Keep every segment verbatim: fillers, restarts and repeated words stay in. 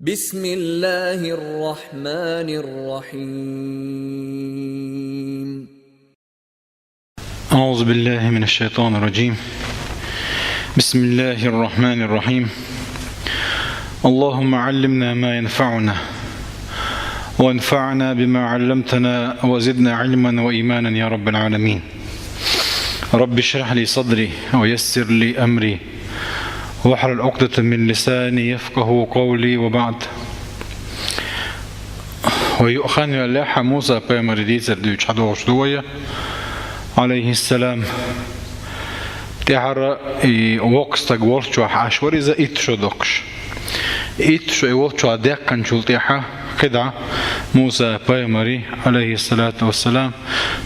بسم الله الرحمن الرحيم. أعوذ بالله من الشيطان الرجيم. بسم الله الرحمن الرحيم. اللهم علمنا ما ينفعنا، وانفعنا بما علمتنا، وزدنا علما وإيمانا يا رب العالمين. رب اشرح لي صدري، ويسر لي أمري، واحلل عقدة من لساني يفقهوا قولي، وبعد. Вай юкъа хан йоьллехь Муса пайхамара дийцар дуьйцуш хьадогӀуш ду вай, Ӏалайхиссалам. ТӀехьара и воккха стаг волччохь Ӏаш вара иза итт шо доккхуш. Итт шо и волччохь даьккхинчул тӀаьхьа кхидӀа Муса пайхамара, Ӏалайхиссалату вассалам,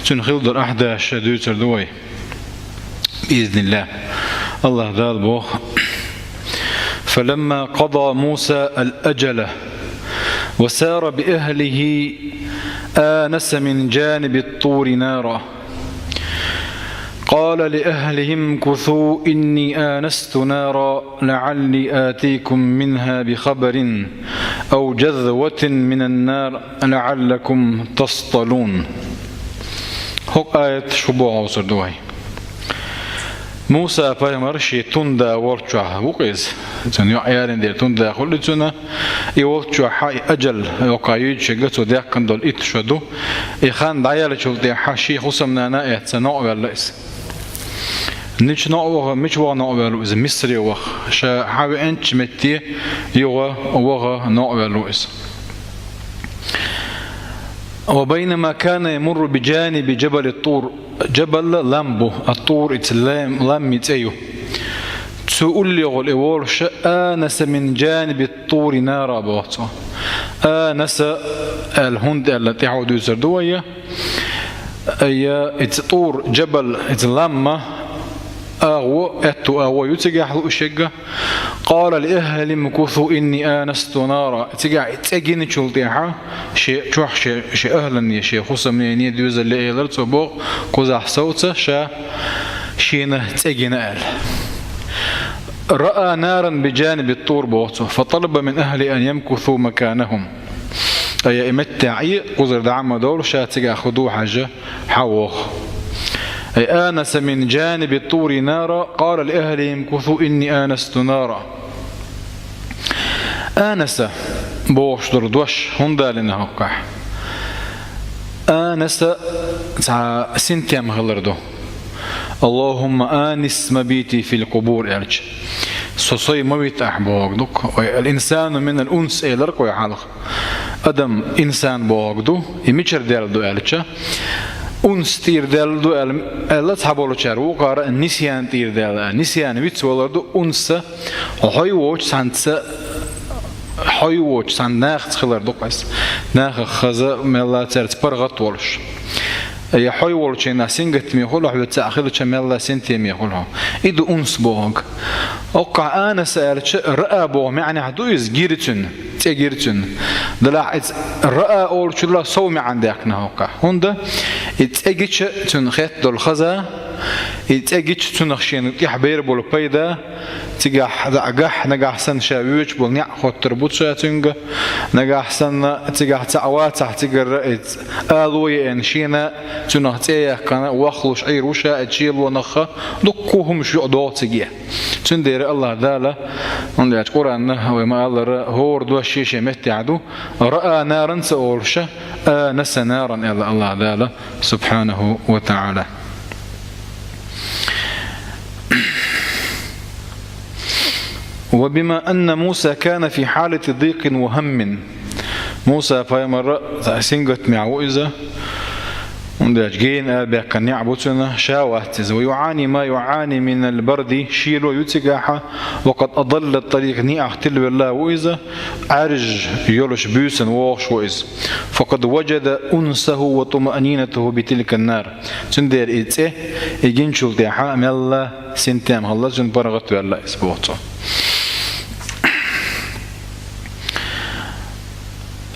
цуьнан хилла долу ахьдаш дуьйцур ду вай. بإذن الله. АллахӀ Дала боху: فلما قضى موسى الأجل وسار بأهله آنس من جانب الطور نارا قال لأهله امكثوا إني آنست نارا لعلي آتيكم منها بخبر أو جذوة من النار لعلكم تصطلون. ХӀокху аят шу бохьовсур ду вай. Муса пайхамар шен тунда волччохь ву-кх иза. Цуьнан йоӀ ярина дера тунда хуьлу цуьнан. И волччохь и ажал йоккха юьйцуш ерг цо даьккхина долу итт шо ду. И хан дӀаяьллачул тӀаьхьа шен хӀусамнана а эцна новкъа ваьлла иза. Мича новкъа ваха, мича ваха новкъа ваьлла ву иза? Мисаре ваха. Ша хьан веанчу метте юха ваха новкъа ваьлла ву иза. وبينما كان يمر بجانب جبل الطور. Джабал лам бу, ат-Тур иза лам, ламман цӀе ю. Цу уллехула и волуш, آنس من جانب الطور نارا боху цо. Анаса аьлла хӀунда аьлла тӀаьхьо дуьйцур ду вай. Ай, иза Тур, Джабал, иза ламма, агӀо, аьтту агӀо ю цигахь лууш ерг. قال لأهله امكثوا إني آنست نارا. Цигахь и цӀе гиначул тӀаьхьа шен чохь шен, шен ахӀлане, шен хӀусамнене доьзале элира цо боху, кхузахь совца ша шена цӀе гина аьлла. رأى نارا بجانب الطور боху цо. فطلب من أهله أن يمكثوا مكانهم. Ай, и меттехь Ӏе, кхузара дӀа а ма довла, ша цигахь хӀун ду хьажа, хьан воху. Ай, آنس من جانب الطور نارا قال لأهله امكثوا إني آنست نارا. Анаса бохуш долу дош хӀунда далийна хӀокхахь? Анаса цхьа синтем хилар ду. اللهم آنس مبيتي في القبور аьлча. Со сой ма вита ахь боху ду-кх. Ой, الإنسان من الأنس элира-кх вай хьалха. Адам инсан бохург ду, и мичара даьлла ду аьлча, унс тӀера даьлла ду аьлла, аьлла цхьаболчара, вукхара нисъян тӀера даьлла. Нисъян вицвалар ду, унс хьой воцчу цхьаьнца, хьой воцчу цхьана нахаца хилар ду-кх иза. Нахах хаза мелла цаьрца паргӀат волуш. Я хьой волчу хенахь сингаттаме хуьлу хьо, цхьаъ хилча мелла синтеме хуьлу хьо. И ду унс бохург. Оккхахь анаса аьлча, раа боху маьӀнехь ду иза, гира цуьнан, цӀе гира цуьнан. Делахь иза раа олучул сов маьӀна даьккхина хӀокхахь. ХӀунда и цӀе гича цуьнан хетта долу хаза, и цӀе гича цунах шена тӀехь бер болу пайда, цигахь дӀа гахь, нагахь санна ша воьдуш болу неӀ хоттур бу ша цуьнга, нагахь санна цигахь цхьаъ вацахь, цигара иза ало еана шена, цунах цӀе яьккхина, вахлуш Ӏийр ву ша, иза шелонах дуккха хӀумаш юкъа догӀу цига. Цундела АллахӀ Дала, хӀунда аьлча Къуръанна вай ма-аллара, хӀора дош шен-шен меттехь ду, раа наран ца олуша, анаса наран аьлла АллахӀ Дала, субхьанаху ва таӀала. وبما أن موسى كان في حالة ضيق وهم. Муса пайхамар сингаттамехь ву иза, хӀунда аьлча гена арабаьккхина неӀ бу цуьнан, ша вац иза. ويعاني ما يعاني من البرد, шело ю цигахь, وقد أضل الطريق, неӀах тилвелла ву иза, Ӏаьржа йолуш буьйсанна вогӀуш ву иза. فقد وجد أنسه وطمأنينته بتلك النار. Цундела и цӀе, и гиначул тӀаьхьа мелла синтем хилла, цуьнан паргӀатвелла иза боху цо.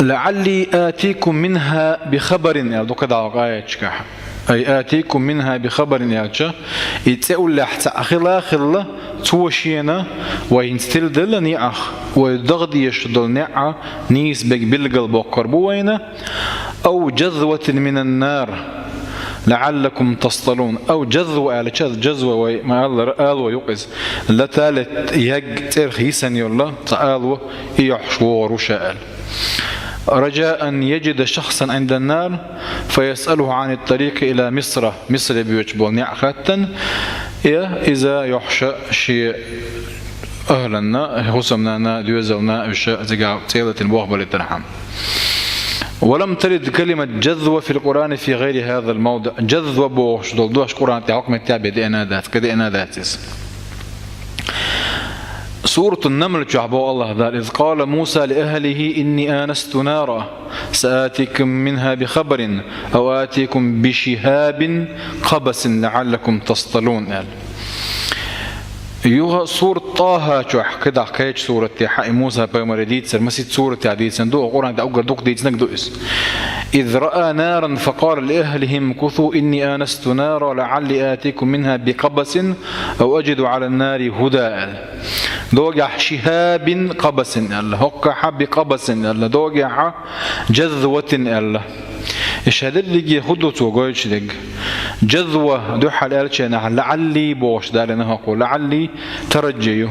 لعلي آتيكم منها بخبر, аьлла ду кхидӀа хӀокху аяташкахь. أي آتيكم منها بخبر аьлча, и цӀе уллехь цхьаъ хила а хилла, цо шена вай хӀинца тиладелла неӀах, вай дагӀа дезаш долу неӀ нийса берг билгалбоккхур бу вайна, أو جذوة من النار لعلكم تصطلون. أو جذوة аьлча, джазва вай ма-аллара, ало ю-кх иза. Латалет ягга цӀерах йисина йолу цхьа ало, и йохьуш вогӀур ву ша аьлла. رجاء أن يجد شخصا عند النار فيسأله عن الطريق إلى مصر. Мисре боьдуш болу неӀ хаттана, я иза йохьуш шен ахӀланна, хӀусамнанна, доьзална, уьш цигахь цӀе латийна болх бан лийтархьама. ولم ترد كلمة جذوة في القرآن في غير هذا الموضع. Джазва бохуш долу дош Къуръан тӀехь хӀокху меттехь бен деана дац, кхин деана дац иза. Суратун-Намл чохь боху АллахӀ Дала: إذ قال موسى لأهله إني آنست نارا سآتيكم منها بخبر أو آتيكم بشهاب قبس لعلكم تصطلون аьлла. Юха сурат ТӀаха чохь, кхидӀа кхечу суратехь и Муса пайхамаре дийцар, масийтта суратехь дийцина ду, Къуръан тӀехь уггар дукха дийцинарг ду иза. إذ رأى نارا فقال لأهله امكثوا إني آنست نارا لعلي آتيكم منها بقبس أو أجد على النار هدى аьлла. Догехь шихабин къабасин аьлла, хӀоккхахь бикъабасин аьлла, догехь джазватин аьлла. И ша дерриге хӀун ду цо гойтуш дерг? Джазва дуьххьал аьллачийнахь лаӀалли бохуш далийна хӀокхо. ЛаӀалли тараджи ю.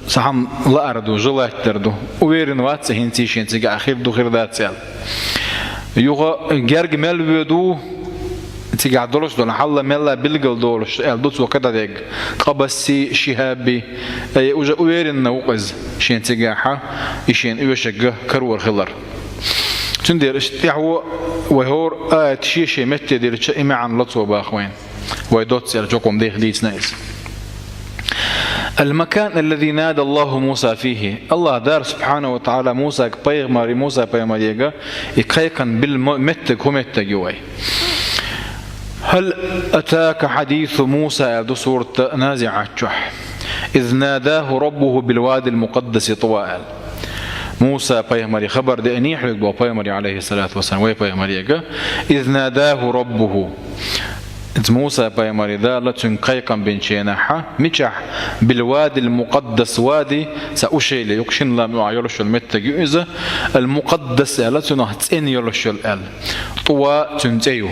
Цхьа хӀума лаар ду, желать дар ду. Уверен вац хӀинца и шен цигахь хир ду, хир дац аьлла. Юха герга мел воьду, цигахь долуш долу хьал мелла билгал долуш аьлла ду цо кхидӀа дерг. Къабаси, шихаби, ай, уже уверенно ву-кх иза шен цигахь и шен оьшург карор хилар. Цундела иштта тӀаьхьо вай хӀора аят шен-шен метте диллича, и маьӀна ло цо боху вайна. Вай доцца аьлла чокхум деха дийцина иза. المكان الذي نادى الله موسى فيه. АллахӀ Дала, субхьанаху ва таӀала, Мусага пайхамар, Муса пайхамарега и кхайкхина билла мо-, меттиг хӀун меттиг ю вай? هل أتاك حديث موسى аьлла ду сурат НазиӀат чохь. إذ ناداه ربه بالواد المقدس طوى аьлла. Муса пайхамаре хабар деана хьоьга боху пайхамаре, Ӏалайхиссалату вассалам, вай пайхамарега. إذ ناداه ربه. Иза Муса пайхамаре Дала цуьнга кхайкхам бинчу хенахь, мичахь, билвадил мукъаддас, вади, цхьа ущелье ю-кх, шина лам юкъахь йолуш йолу меттиг ю иза, ал-мукъаддас аьлла, цунах цӀена йолуш йолу аьлла. ТӀува цуьнан цӀе ю.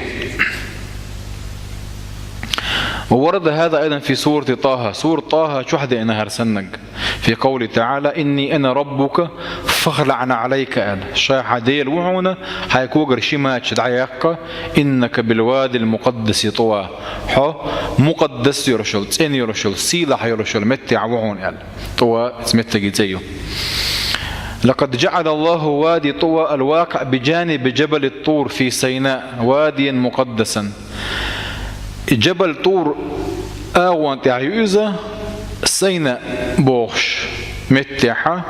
وورد هذا أيضا في سورة طه. Сурат ТӀаха чохь деана хӀара саннаг. في قوله تعالى: إني أنا ربك فاخلع نعليك аьлла. Ша хьан Дела ву хьуна, хьайн когара ши мача дӀаяккха, إنك بالواد المقدس طوى. Хьо мукъаддас йолуш йолу, цӀена йолуш йолу, сийлахь йолуш йолу меттехь ву хьуна аьлла. ТӀува, иза меттиге цӀе ю. لقد جعل الله وادي طوى الواقع بجانب جبل الطور في سيناء واديا مقدسا. И Джабал ТӀур агӀон тӀехь ю иза, Сайна бохуш меттехь,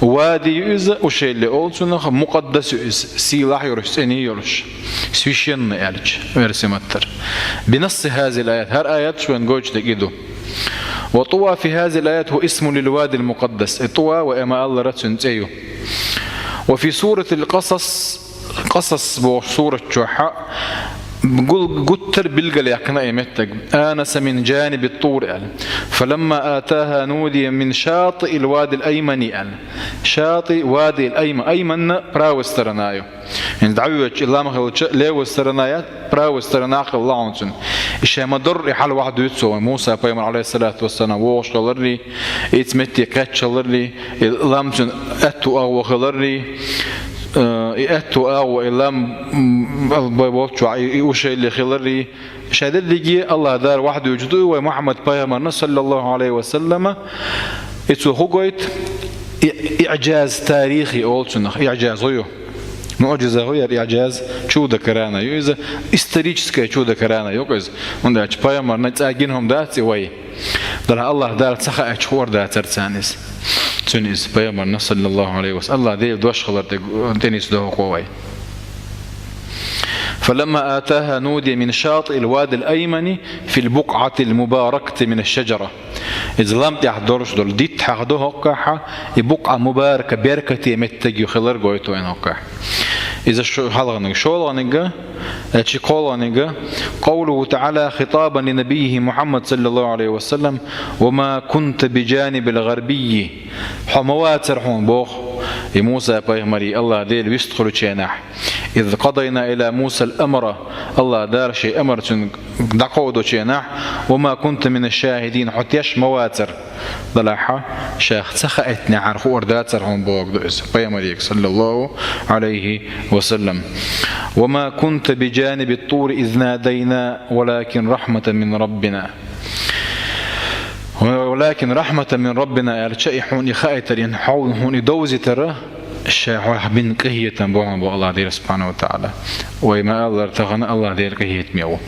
вади ю иза, ущелье олу цунах, мукъаддас ю иза, сийлахь йолуш, цӀена йолуш, священный аьлча, версия маттара. بنص هذه الآية, хӀара аят шуна гойтуш дерг и ду. وطوى في هذه الآية هو اسم للوادي المقدس. И ТӀува вай ма-аллара цуьнан цӀе ю. وفي سورة القصص, Къасас бохуш сурат чохь гу-, гуттар билгалъяьккхина и меттиг. آنس من جانب الطور аьлла. فلما أتاها نودي من شاطئ الوادي الأيمن аьлла. Шати вади ал-Айма-, Айманна правая сторона ю. ХӀинца дӀавоьдучу и лам хилча, левая сторона я, правая сторона хилла хьуна цуьнан. И ша ма-дарра и хьал вахьа дуьйцу вайн Муса пайхамар, Ӏалайхиссалату вассалам, вогӀуш хиларрий, иза метте кхаьччаларрий, и лам цуьнан аьтту агӀо хиларрий, э, и аьтту агӀо, и лам, м, албай болчохь, и, и ущелье хиларрий, ша дерриге АллахӀ Дала вахьа дуьйцуш ду и вай Мухьаммад пайхамарна, саллаллаху Ӏалайхи ва саллама, и цо хӀу гойту, и, иӀжаз тарихи олу цунах, иӀжаз хӀу ю. МуӀжиза хӀу яра, иӀжаз, чудо Корана ю иза, историческое чудо Корана ю-кх иза. ХӀунда аьлча пайхамарна цӀа гина хӀума дац и вай. Дала АллахӀ Дала ца хаьача хуур дацара царна иза. Цуьнан иза пайхамарна, саллаллаху Ӏалайхи ва саллам, АллахӀ Дела дош хилар де-, тӀенисдо хӀокхо вай. فلما أتاها نودي من شاطئ الوادي الأيمن في البقعة المباركة من الشجرة. Иза лам тӀехь долуш долу диттахь ду хӀоккхахь, и букъа мубарака, беркате меттиг ю хилар гойту вайн хӀоккхахь. Иза шу-, хьалгӀаниг, шолгӀаниг, э, чи кхолгӀаниг, قوله تعالى خطابا لنبيه محمد صلى الله عليه وسلم: وما كنت بجانب الغربي. Хьо ма вацар хьуна, боху, и Муса пайхамаре АллахӀ Дела вистхуьлучу хенахь. إذ قضينا إلى موسى الأمر. АллахӀ Дала шен амар цуьнга дӀакховдочу хенахь, وما كنت من الشاهدين, хьо теш ма вацар. Делахь, шех ца хаийтинехьара хуур дацар хьуна бохург ду иза, пайхамарега, صلى الله عليه وسلم. وما كنت بجانب الطور إذ نادينا ولكن رحمة من ربنا. ولكن رحمة من ربنا аьлча, и хьуна и хаийтар, и хьуна и довзийтар, ша хьох бина къинхетам бу хьуна боху АллахӀ Дела, سبحانه وتعالى. Вай ма-аллара, тахана АллахӀ Дела къинхетаме ву.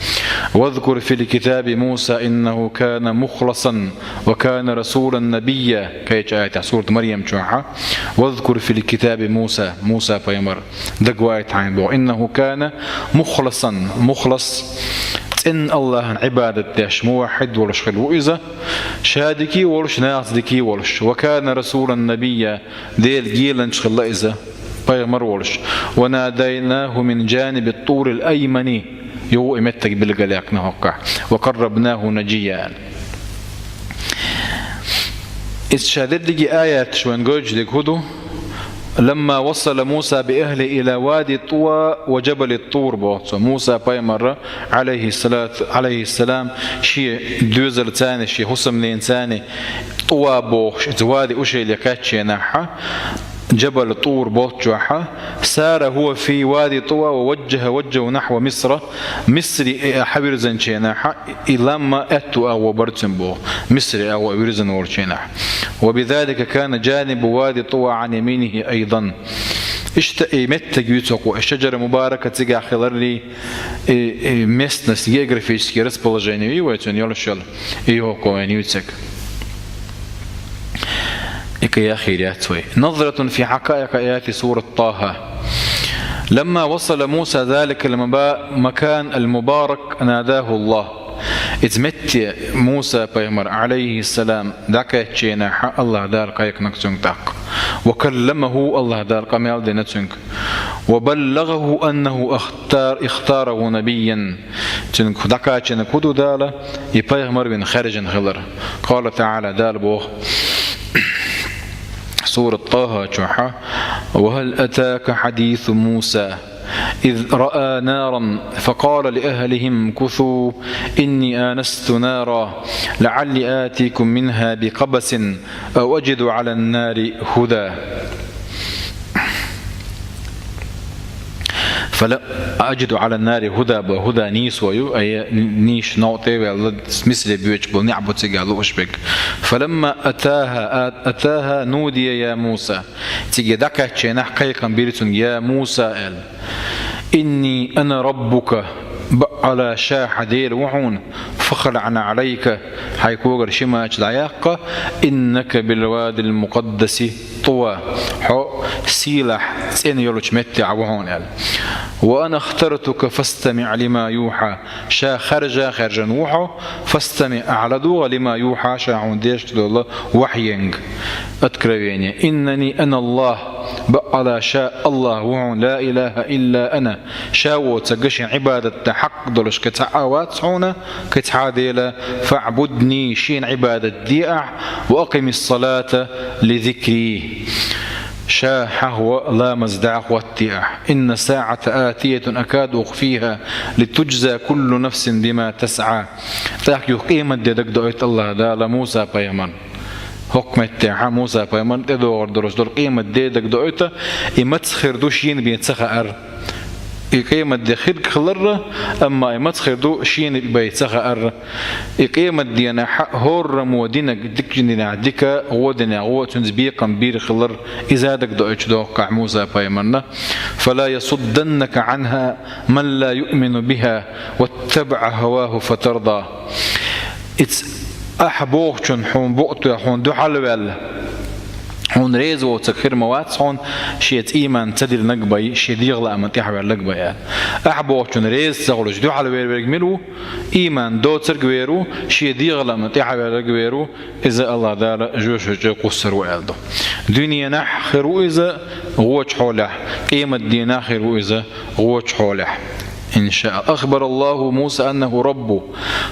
واذكر في الكتاب موسى إنه كان مخلصا وكان رسولا نبيا. Кхечу аятехь, сурат Марьям чохь. واذكر في الكتاب موسى, Муса пайхамар дагавайта хьайна боху. إنه كان مخلصا, мухлас, цӀена АллахӀан Ӏибадат деш, муваххьид волуш хилла ву иза, ша дика а волуш, нахаца дика а волуш. وكان رسولا نبيا, Делан геланча хилла иза, пайхамар волуш. وناديناه من جانب الطور الأيمن, юха и меттиг билгалъяьккхина хӀокхахь. وقربناه نجيا. Иза ша дерриге аяташ вайн гойтуш дерг хӀун ду? لما وصل موسى بأهله إلى وادي طوى وجبل الطور, боху цо. Муса пайхамар, عليه الصلاة، عليه السلام, шен доьзалцани, шен хӀусамненацани, ТӀува бохуш, иза вади ушейле кхаьчченахьа, Джабал ТӀур болччохьа, سار هو في وادي طوى ووجه وجهه نحو مصر, Мисри, э, хьавирзинчу хенахь, и лам аьтту агӀо бара цуьнан боху, Мисри агӀо вирзина волчу хенахь. وبذلك كان جانب وادي طوى عن يمينه أيضا. Иштта и меттиг юьйцу хӀокхо, и шаджара мубарака цигахь хиларрий, и, и местность, географический расположение ю вай цуьнан йолуш йолу, и хӀокхо вайн юьйцург. И кхин яхйийр яц вай. نظرة في حقائق آيات سورة طه. لما وصل موسى ذلك المبا-، المكان المبارك ناداه الله. Иза метте Муса пайхамар, عليه السلام, дӀакхаьчченахьа, АллахӀ Дала кхайкхинарг цуьнга тӀаккха. وكلمه, АллахӀ Дала къамел дина цуьнга. وبلغه أنه اختار، اختاره نبيا. Цуьнга дӀакхачийнарг хӀун ду Дала, и пайхамар вина хаьржина хилар. قال تعالى, Дала боху сурат ТӀаха чохьа: وهل أتاك حديث موسى إذ رأى نارا فقال لأهله امكثوا إني آنست نارا لعلي آتيكم منها بقبس أو أجد على النار هدى. فلا أجد على النار هدى, бо, هدى нийсо ю, ай нийса новкъа тӀе а ваьлла, Мисре боьдуш болу неӀ бу цигахь лууш берг. فلما أتاها, а-, أتاها نودي يا موسى. Цига дӀакхаьчченахь кхайкхам бира цуьнга: يا موسى, аьлла. إني أنا ربك, бакъ Ӏала ша хьан Дела ву хьуна, فاخلع نعليك, хьайн когара шимача дӀаяккха, إنك بالواد المقدس طوى, хьо сийлахь цӀена йолчу меттехь ву хьуна, аьлла. وأنا اخترتك فاستمع لما يوحى, ша хаьржа хаьржина ву хьо, فاستمع, ахьа ладогӀа, لما يوحى, ша хьуна деш долу вахьйенга, откровение. إنني أنا الله, бакъ Ӏала ша АллахӀ ву хьуна, لا إله إلا أنا, ша воцург шен Ӏибадат дан хьакъ долуш кхин цхьа а вац хьуна, кхин цхьа а Дела, فاعبدني, шена Ӏибадат де ахь, وأقم الصلاة لذكري, ша хьахо ламаз дӀахӀоттаде ахь. إن الساعة آتية أكاد أخفيها لتجزى كل نفس بما تسعى. ТӀаккха юха къематде дагадоуьйту АллахӀ Дала Муса пайхамарна. ХӀокху меттехьа Муса пайхамарна тӀедогӀур долуш долу къематде дагадоуьйту, и маца хир ду шена бен ца хаар. И къематде хирг хиларра, амма и маца хир ду шена бен ца хаар. И къематденахь хӀораммо динарг дикачу динехь дика, гӀо динехь гӀо, цуьнца бекхам бийр хилар, иза дагадоуьйтуш дохкахь Муса пайхамарна: فلا يصدنك عنها من لا يؤمن بها واتبع هواه فتردى. Иц ахь бохучун хьуна букъ тоьхна хьуна дуьхьал а ваьлла, Хьуна реза воцург хир ма вац хьуна, шеца ийман ца диллинарг бен, шен дегӀан лааман тӀехьаваьлларг бен аьлла. Ахь бохучунна реза ца хуьлуш дуьхьал вер верг мила ву? Ийман доцург вер ву, шен дегӀан лааман тӀехьаваьлларг вер ву, иза АллахӀ Дала жоьжахати чу кхуссур ву аьлла ду. Дуьненахь хир ву иза гӀочу хьолехь, къематдийнахь хир ву иза гӀочу хьолехь. Ин ша Аллахь. أخبر الله موسى أنه رب.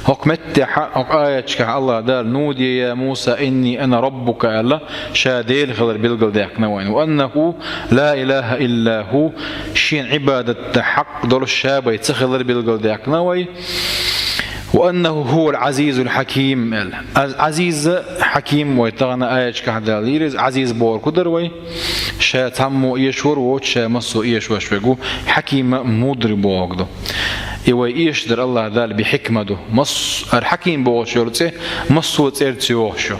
ХӀокху меттехь, хӀокху аяташкахь АллахӀ Дала: «نودي يا موسى إني أنا ربك», аьлла, ша Дела хилар билгалдаьккхина вайна. «وأنه لا إله إلا هو», шена Ӏибадат дан хьакъ долуш ша бен ца хилар билгалдаьккхина вай. «وأنه هو العزيز الحكيم», аьлла. Аз-, Ӏазиз, Хьаким вай тахана аяташкахь Дала лийриза, Ӏазиз бохург хӀун дара вай? Ша цхьаммо эшор воцуш, ша массо а эшош верг ву, Хьаким, мудрый бохург ду. И вай эшадар АллахӀ Дала бихьикма ду. Мас-, ара Хьаким бохуш йолу цӀе массо а цӀерца йогӀуш ю.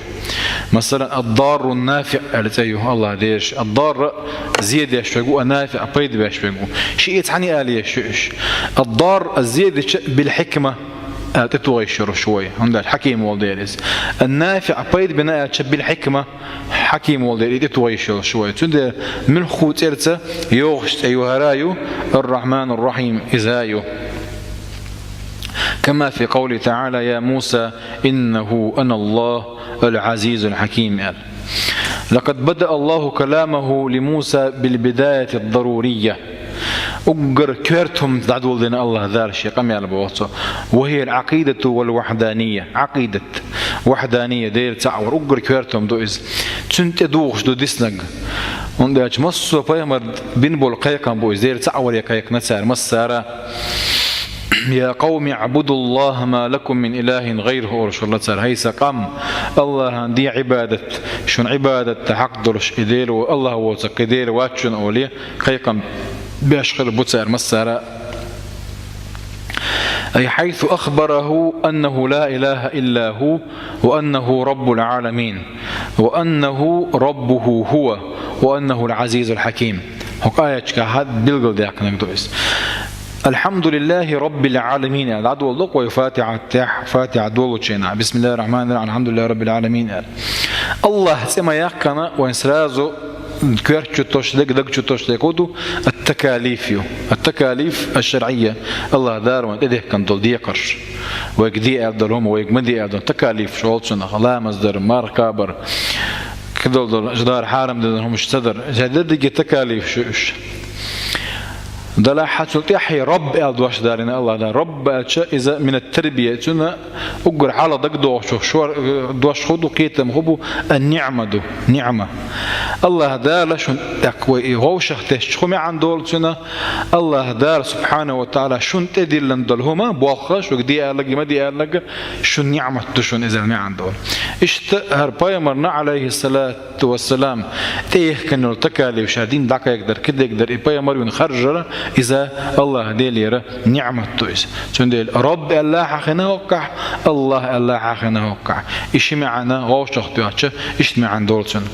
Масалан, الضار النافع аьлла цӀе ю АллахӀ Делан. الضار зе деш верг ву, النافع пайда беш верг ву. Шиъ цхьаьна ала еш ю уьш. الضار зе дича, بالحكمة аьлла тӀетоха йиш йолуш ву вай, хӀунда аьлча Хьаким волу дела иза. النافع пайда бина аьлча, بالحكمة Хьаким волу дела и тӀетоха йиш йолуш ву вай. Цундела муьлххачу цӀерца йогӀуш цӀе ю хӀара ю, الرحمن الرحيم иза ю. كما في قوله تعالى: «يا موسى إنه أنا الله العزيز الحكيم», аьлла. لقد بدأ الله كلامه لموسى بالبداية الضرورية. Уггар коьрта хӀума дӀадоладина АллахӀ Дала шен къамел боху цо. وهي العقيدة والوحدانية. Ӏакъидат, вахьданийя, Дела цхьаъ вар, уггар коьрта хӀума ду иза. Цунна тӀедугӀуш ду диснарг. ХӀунда аьлча массо а пайхамар бина болу кхайкхам бу иза, Дела цхьаъ варе кхайкхина цара массара. «يا قوم اعبدوا الله ما لكم من إله غيره», олуш хилла цара. ХӀай сан къам, АллахӀан де Ӏибадат, шуна Ӏибадат дан хьакъ долуш и Дела во-, АллахӀ воцург кхин Дела вац шуна олий, кхайкхам беш хилла бу цара массара. أي حيث أخبره أنه لا إله إلا هو، وأنه رب العالمين، وأنه ربه هو، وأنه العزيز الحكيم. ХӀокху аяташкахь билгалдаьккхинарг ду иза. «الحمد لله رب العالمين» аьлла дӀадолу вай Фатихьатехь, Фатихьа долучу хенахь. «بسم الله الرحمن الرحيم، الحمد لله رب العالمين» аьлла. АллахӀ цӀе ма яьккхина, вайн сразу коьрта чу тосуш дерг, даг чу тосуш дерг хӀун ду? Ат-такалиф ю. Ат-такалиф аш-шарӀийя. АллахӀ Дала вайна тӀедехкина долу декхарш. Вайга де аьлла долу хӀума, вайга ма де аьлла долу такалиф шу олу цунах. Ламаз дар, марха кхабар, кхидолу долу, жа дара хьарам дина хӀумаш ца дар. Иза дерриге такалиф шу уьш. Далахь хьан цул тӀаьхье Рабб аьлла дош далийна АллахӀ Дала. Рабб аьлча иза минат тарбия. Цуьнан уггар хьалха дагадогӀучух шор-, дош хӀун ду, кхетам хӀун бу? Ан-ниӀма ду, ниӀма. АллахӀ Дала шуна тӀаккха вай и вовшах тесча хӀун маьӀна долу цуьнан? АллахӀ Дала, субхьанаху ва тагӀала, шуна тӀедиллина долу хӀума, болх, шуьга де аьлларг, ма де аьлларг, шун ниӀмат ду шуна иза маьӀна долу. Иштта хӀара пайхамарна, Ӏалайхиссалату вассалам, тӀеэхкина йолу такалиф, ша дин дӀакхайкхадар, кхидерг дар, и пайхамар вина харжар, иза АллахӀ Делера ниӀмат ду иза. Цундела Рабб аьлла хьахина хӀоккхахь, АллахӀ аьлла хьахина хӀоккхахь. И ши маьӀна вовшах тоьхча, иштта маьӀна долу цуьнан.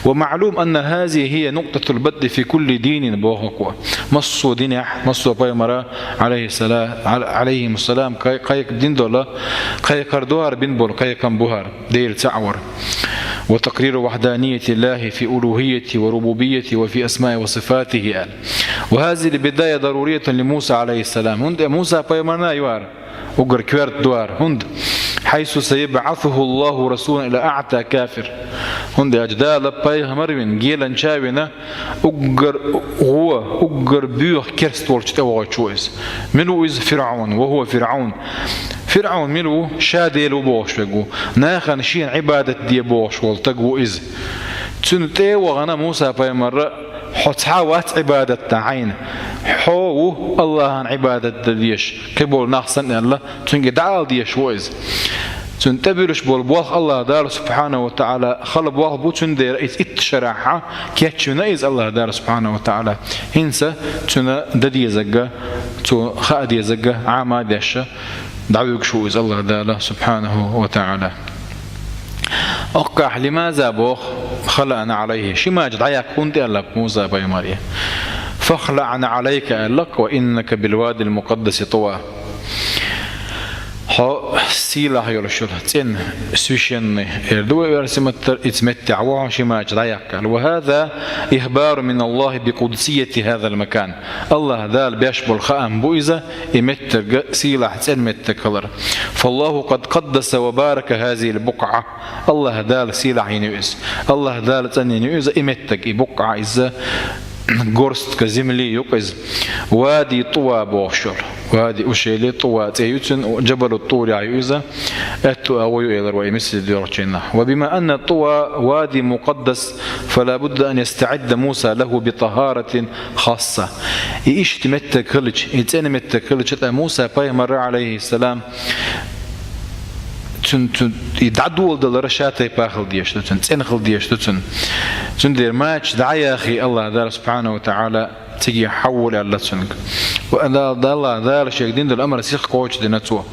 «ومعلوم أن هذه هي نقطة البدء في كل دين», боху хӀокхо. Массо а динехь, массо а пайхамара, Ӏалайхиссала-, Ӏал-, Ӏалайхимуссалам, кхай-, кхайкха дин долу, кхайкхар ду хӀара, бина болу кхайкхам бу хӀара. Дела цхьаъ вар. «وتقرير وحدانية الله في ألوهيته وربوبيته وفي أسمائه وصفاته», аьлла. «وهذه البداية ضرورية لموسى عليه السلام». ХӀунда Муса пайхамарна ю хӀара уггар коьрта ду хӀара. ХӀунда? «حيث سيبعثه الله رسولا إلى أعتى كافر». ХӀунда аьлча Дала пайхамар вина, геланча вина, уггар гӀо, уггар боьха керста волчу тӀевогӀуьйтуш ву иза. Мила ву иза? ФирӀаун, وهو فرعون. ФирӀаун мила ву? Ша Дела ву бохуш верг ву. Нахана шена Ӏибадат де бохуш волу стаг ву иза. Цуьнан тӀе а вахана Муса пайхамара: «Хьо цхьа а вац Ӏибадат дан хьайна. Хьо ву АллахӀан Ӏибадат дан дезаш, кхин болу нах санна», аьлла, цуьнга дӀаала дезаш ву иза. Цуьнан тӀебуьллуш болу болх АллахӀ Дала, субхьанаху ва тагӀала, хала болх бу, цундела иза итт шарахь кечвина иза АллахӀ Дала, субхьанаху ва тагӀала. ХӀинца цуьнан дан дезарг, цо хаа дезарг Ӏама а деш, дӀавуьгуш ву иза АллахӀ Дала, субхьанаху ва тагӀала. Оккхахь «لماذا» боху, «خلع نعليه». Ши мача дӀаяккха хӀунда аьлла Муса пайхамаре? «فاخلع نعليك» аьлла, «وإنك بالواد المقدس طوى». Хьо сийлахь йолуш йолу цӀена, священный, эр ду вай оьрсийн маттара, иза меттехь ву хьо шимача дӀаяккха. وهذا إخبار من الله بقدسية هذا المكان. АллахӀ Дала беш болу хаам бу иза, и меттиг сийлахь цӀена меттиг хилар. فالله قد قدس وبارك هذه البقعة. АллахӀ Дала сийлахь йина ю иза. АллахӀ Дала цӀанйина ю иза, и меттиг, и букъа иза, горстка земли юкъа иза. Вади ТӀува бохуш йолу. Вади, ущелье ТӀува цӀе ю цуьнан, Джабалу ТӀурехь ю иза. Аьтту агӀо ю элира вай мисал доьлхучу хенахь. وبما أن طوى وادي مقدس، فلا بد أن يستعد موسى له بطهارة خاصة. И иштта меттиг хилча, и цӀена меттиг хилча, тӀаккха Муса пайхамар, Ӏалайхиссалам, цуьнан, цуьнан и дӀадоладалар ша тайпа хила дезаш ду, цуьнан цӀена хила дезаш ду цуьнан. Цундела мача дӀа а яхий, АллахӀ Дала, субхьанаху ва таӀала, цига хьавола аьлла цуьнга. Ва Дала, Дала, Дала шега дина долу амар сиха кхочушдина цо.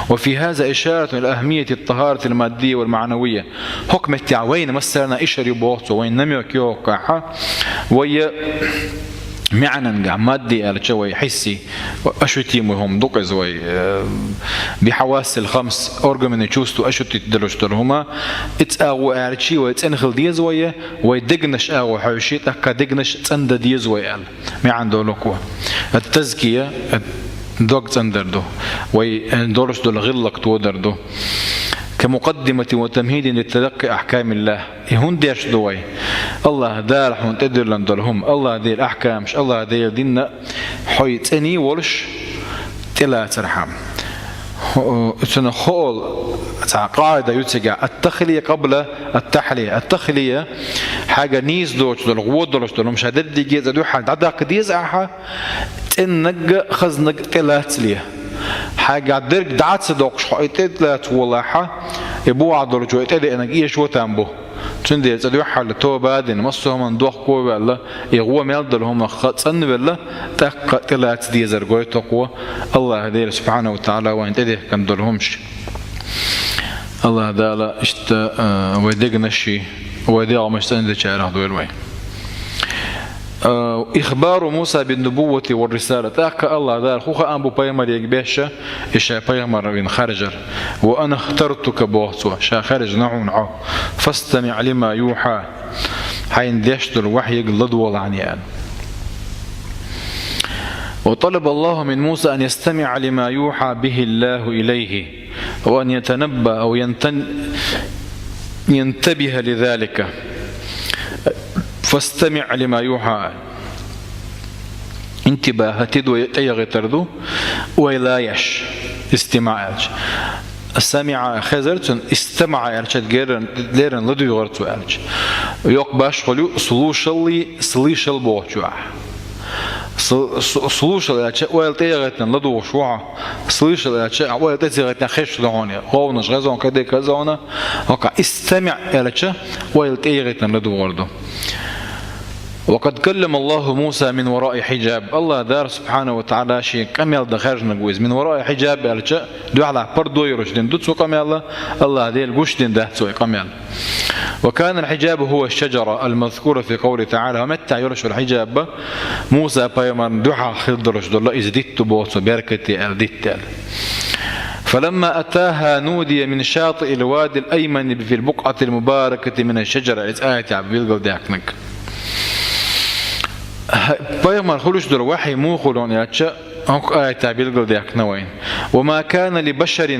وفي هذا إشارة إلى أهمية الطهارة المادية والمعنوية. ХӀокху меттехь вайна массарна ишар ю боху цо, вайна намёк ю хӀокхахь. Вай маьӀнангахь, мадди аьлча, вай хьисси, ощутимый хӀума ду-кх иза вай, э, بحواس الخمس, органами чувств ощутить долуш долу хӀума, и цӀа агӀо аьлчий вай цӀена хила деза вай, вай дегнаш агӀо хьаьвший, тӀаккха дегнаш цӀандан деза вай аьлла. МаьӀна долу-кх вай. Ат-тазкия, ат-, дог цӀандар ду. Вай, э, долуш долу гӀиллакх тодар ду. كمقدمة وتمهيد لتلقي أحكام الله. И хӀунда деш ду вай? АллахӀ Дала хьуна тӀедиллина долу хӀума, АллахӀ Делан ахькамаш, АллахӀ Делан дин хьо цӀена волуш тӀелацархьама. ХӀо-, цуьнан хоал цхьа къаӀида ю цигахь: التخلية قبل التحلية. Ат-тахлия, хьайгара нийса доцуш долу, гӀо долуш долу хӀума ша дерриге цӀа дуьхьал дӀадаккха деза ахьа, цӀеннаг а, хазнаг а тӀелацале. Хьайгахь дерг дӀа а ца доккхуш, хьо и тӀелаца волахьа, и бухахь долчо и тӀедеанарг эшо там бу. Цундела цӀа дуьххьал тоба а дина, массо а хӀуманна дохко а ваьлла, и гӀо мел долу хӀуманах цӀанвелла, тӀаккха тӀелаца дезар гойту-кх вай, АллахӀ Дела, субхьанаху ва таӀала, вайна тӀедехкина долу хӀумаш. АллахӀ Дала иштта, а, вай дегнаш а, вай дегӀмаш цӀандечарах дойла вай. А, إخبار موسى بالنبوة والرسالة. ТӀаккха АллахӀ Дала хӀун хаам бу пайхамарега беш, и ша пайхамар вина хаьржар. وأنا اخترتك, боху цо, ша хаьржина хьуна хьо. فاستمع لما يوحى. Хьайна деш долу вахьига ладогӀалахьана аьлла. وطلب الله من موسى أن يستمع لما يوحى به الله إليه، وأن يتنبه أو ينتن-، ينتبه لذلك. فاستمع لما يوحى. Интибаха тидо тӀеягӀийтар ду, ойла еш, истимаъ аьлча. Самиъа хезар цунна, истамаъа аьлча, герран, леррина ладуьйгӀар цо аьлча. Йоккха башхалла ю слушал и слышал бохучохь. С-, с-, слушал аьлча, ойла тӀеягӀийтина ладугӀуш ву хьо. Слышал аьлча, ойла тӀе ца ягӀийтина хезаш ду хьуна. ГӀовгӀанаш гӀезона, кадек гӀезона. ХӀокху истамиъ аьлча, ойла тӀеягӀийтина ладугӀур ду. وقد كلم الله موسى من وراء حجاب. АллахӀ Дала, субхьанаху ва таӀала, шен къамел дан хаьржинарг ву иза. من وراء حجاب аьлча, дуьхьалахь пардо йолуш дина ду цо къамел, АллахӀ Дела гуш дина дац цо и къамел. وكان الحجاب هو الشجرة المذكورة في قوله تعالى. ХӀокху меттехь йолуш йолу хьиджаб Муса-пайхамарна дуьхьа хир долуш долу, иза дитт ду боху цо, беркате аьлла, дитт аьлла. فلما أتاها نودي من شاطئ الوادي الأيمن في البقعة المباركة من الشجرة. Иза аятехь билгалдаьккхинарг. Пайхамар хуьлуш долу вахьий муха хуьлу аьлча, хӀокху аятехь билгалдаьккхина вайна. وما كان لبشر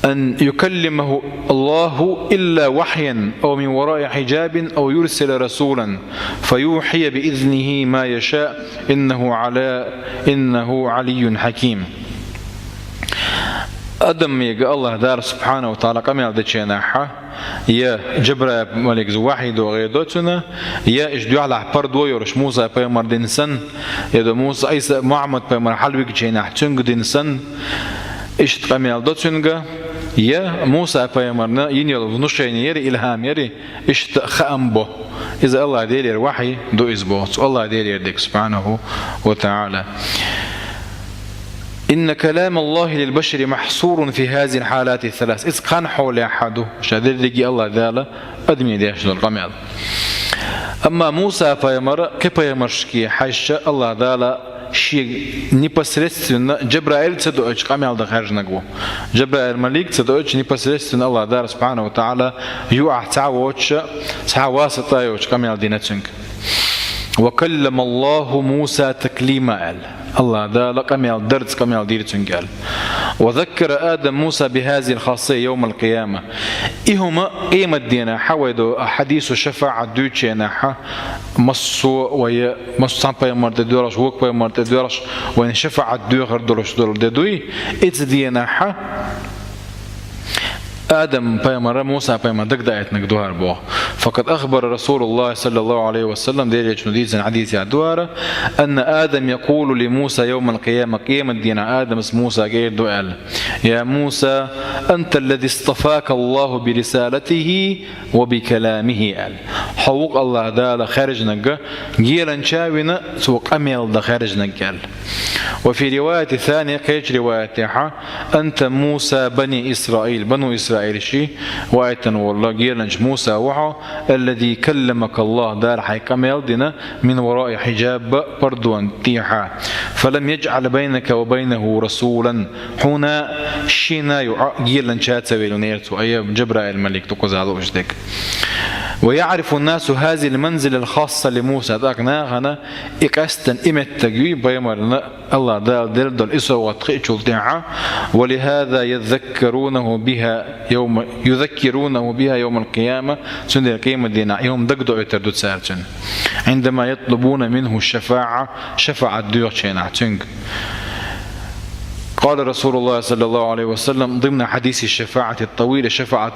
أن يكلمه الله إلا وحيا أو من وراء حجاب أو يرسل رسولا فيوحي بإذنه ما يشاء إنه على، إنه علي حكيم. Адамега АллахӀ Дала, субхьанаху ва таӀала, къамел дечу хенахь, я Джабраил маликза вахьий догӀий до цунна, я иштта дуьхьалахь пардо йолуш Муса-пайхамар дина санна, я до Муса, Ӏийса, Мухьаммад-пайхамар хьалавигчу хенахь цуьнга дина санна, иштта къамел до цуьнга, я Муса-пайхамарна йина йолу внушение яри, илхьам яри, иштта хаам бо. Иза АллахӀ Делера вахьий ду иза боху цо, АллахӀ Делера дерг, субхьанаху ва таӀала. إن كلام الله للبشر محصور في هذه الحالات الثلاث. Иза кхана хьолехь ду, ша дерриге АллахӀ Дала адаме деш долу къамел. Амма Муса-пайхамар кхин пайхамаршке хьаьжча, АллахӀ Дала шега непосредственно Джабраил ца дуьйча къамел дан хаьржинарг ву. Джабраил малик ца дуьйча непосредственно Аллах Дала субхьанаху ва таӀала юкъахь ца воцуш, цхьа васита йоцуш къамел дина цуьнга. «Ва каллама Аллаху Муса таклима», – аьлла. Аллах Дала къамел дарца къамел дира цуьнга аьлла. «Ва заккара Адам Муса бихазил хасса йовмал къияма». И хӀума къематдийнахь вай ду хьадису шафаӀат дуьйцучу хенахь, массо а вай, массо а цхьана пайхамар тӀе доьлхуш, вукху пайхамар тӀе доьлхуш, вайна шафаӀат доьхур долуш долу де дуй, и цу дийнахь Адам пайхамара Муса пайхамар дагадайтинарг ду хӀара боху. Факъад ахбара Расулуллахи саллаллаху алейхи ва саллам, Делан Элчано дийцина хьадисехь ду хӀара, анна Адам якъулу ли Муса йовмал къияма, къематдийнахь Адамас Мусага эр ду аьлла: «Я Муса, анта аллази истафака Аллаху би рисалатихи ва би каламихи», – аьлла. Хьо ву-кх Аллах Дала хаьржинарг, геланча а вина, цо къамел дан хаьржинарг аьлла. Ва фи риваяти сания, кхечу риваятехь, «Анта Муса бани Исраил», бану Исраил ши ваийтина волу геланча Муса ву хьо, «аллази калламака Аллах», Дала хьайга къамел дина, «мин вараи хьиджаб», пардон тӀехьа, «фалам яджъал байнака ва байнаху расулан», хьуна шена юкъа геланча ца веллинера цо, ай Джабраил малик ду кхузахь лууш дерг. «Ва яърифу ннасу хазил манзилал хасса ли Муса», тӀаккха нахана и къаьстина и меттиг юй, пайхамарна Аллах Дала делла долу и совгӀат хиъчул тӀаьхьа, «ва лихаза язаккарунаху биха йовма, язаккарунаху биха йовмал къияма», цундела къематдийнахь и хӀума дагадоуьйтур ду цара цуьнан. «Индама ятлубуна минху шафаӀа», шафаӀат доьхучу хенахь цуьнга. Къала Расулуллахи саллаллаху алейхи ва саллам, димна хьадиси шафаӀати тӀавила, шафаӀат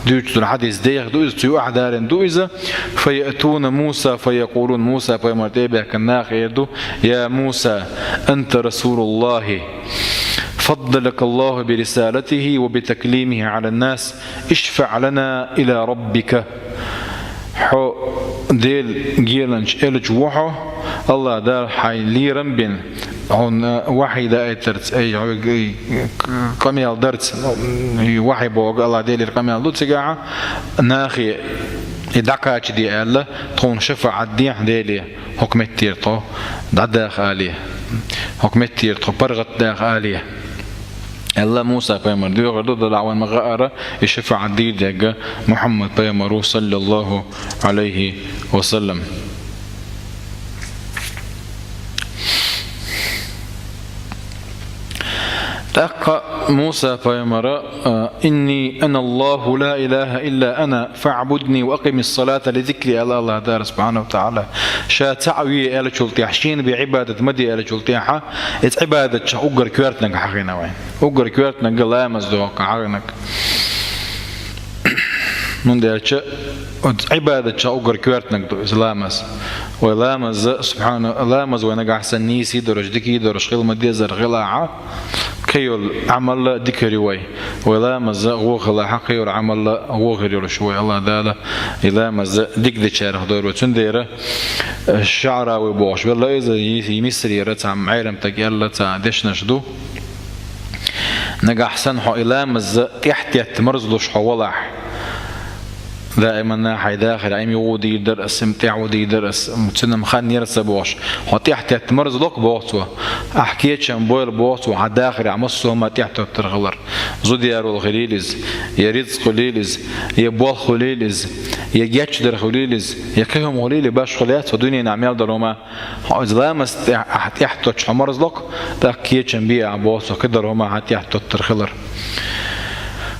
дуьйцу долу хьадис деха ду иза, цу юкъахь далийна ду иза. «Фа яътуна Муса, фа якъулун», Муса пайхамар тӀе а баьхкина наха эр ду: «Я Муса, анта Расулуллахи, фаддалака Аллаху би рисалатихи ва би таклимихи гӀала ннас, ишфаъ лана ила раббика». Хьо Делан геланча элча ву хьо, Аллах Дала хьайн лерам бина, хьуна вахьий даийтарца, ай, хьоьга, ай, къамел дарца, ну, вахьий бохург Аллах Делера къамел ду цигахь, нахе и дӀакхачаде аьлла, тхуна шафаӀат дехьа Деле, хӀокху меттера тхо дӀадаха але, хӀокху меттера тхо паргӀат даха але. Аьлла Муса пайхамар доьхур ду, делахь вайна ма хаара и шафаӀат дийр дерг Мухьаммад пайхамар ву, саллаллаху алейхи ва саллам. ТӀаккха Муса пайхамара, а, «Инни ана Аллаху ла илаха илла ана, фаъбудни ва акъимис салата ли зикри», аьлла Аллах Дала субхьанаху ва таӀала. Ша цхьаъ ве аьллачул тӀаьхьа, шена бен Ӏибадат ма де аьллачул тӀаьхьа, иза Ӏибадатчех уггар коьртаниг хьахийна вайн. Уггар коьртаниг ламаз ду хӀокху хьахийнарг. ХӀунда аьлча оцу Ӏибадатчех уггар коьртаниг ду иза ламаз. Вай ламаз, субхьана, ламаз вай нагахь санна нийса долуш, дика долуш хила ма дезара хилахь, кхин йолу Ӏамал дика ю вай. Вай ламаз гӀо хилахь, кхин йолу Ӏамал гӀо хир йолуш вай. Аллах Дала и ламаз дика дечарах дойла вай. Цундела, э, ШаӀрави бохуш велла иза, и, и Мисрера цхьа Ӏеламстаг аьлла цхьа дешнаш ду. Нагахь санна хьо и ламаз тӀаьхьатетта марзлуш хьо валахь, даиманна хьайн дахарехь и ма гӀо дийр дара ас, и ма тӀаьхьа гӀо дийр дара ас, цуьнан хан яра ца бохуш, хьо тӀаьхьатетта марзло-кх боху цо, ахь кечам бойла боху цо, хьан дахарехь массо а хӀума тӀаьхьатоттар хилар. Зуда ярол хилийла иза, я рицкъ хилийла иза, я болх хилийла иза, я гечдар хилийла иза, я кхин хӀума хилийла, башхо лаьцна хьо дуьненахь мел долу хӀума. Хьо иза ламаз тӀе-, ахь тӀаьхьатоттуш хьо марзло-кх, тӀаккха кечам бе ахь боху цо, кхидолу хӀума хьан тӀаьхьатоттар хилар.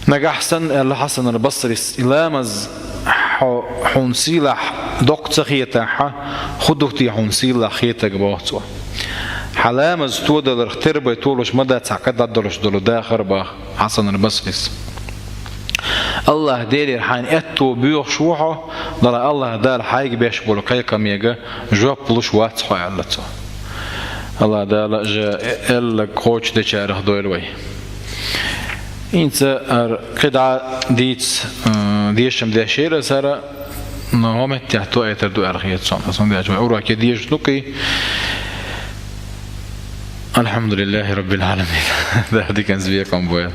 Нагахь санна, аьлла Хьасан ал-Басрис, и ламаз хьо, хьуна сийлахь доккха ца хетахь, хӀун ду те хьуна сийлахь хетаг боху цо. Хьан ламаз тодаларх тербай толуш ма дац хьан кхидӀа долуш долу дахар боху. Хьасан ал-Басрис. Аллах Делера хьайна аьтто боьхуш ву хьо, делахь Аллах Дала хьайга беш болу кхайкхамега жоп луш вац хьо, аьлла цо. Аллах Дала жа эллаг кхочушдечарах дойла вай. ХӀинца хӀара кхидӀа дийца, э, дешам дешера ас хӀара, но хӀокху меттехь тоьар ду аьлла хета суна. Ас хӀунда аьлча вай уроке дезаш ду кхин. Алхьамдулиллахи Раббил Ӏаламин. Дала диканца бекхам бойла.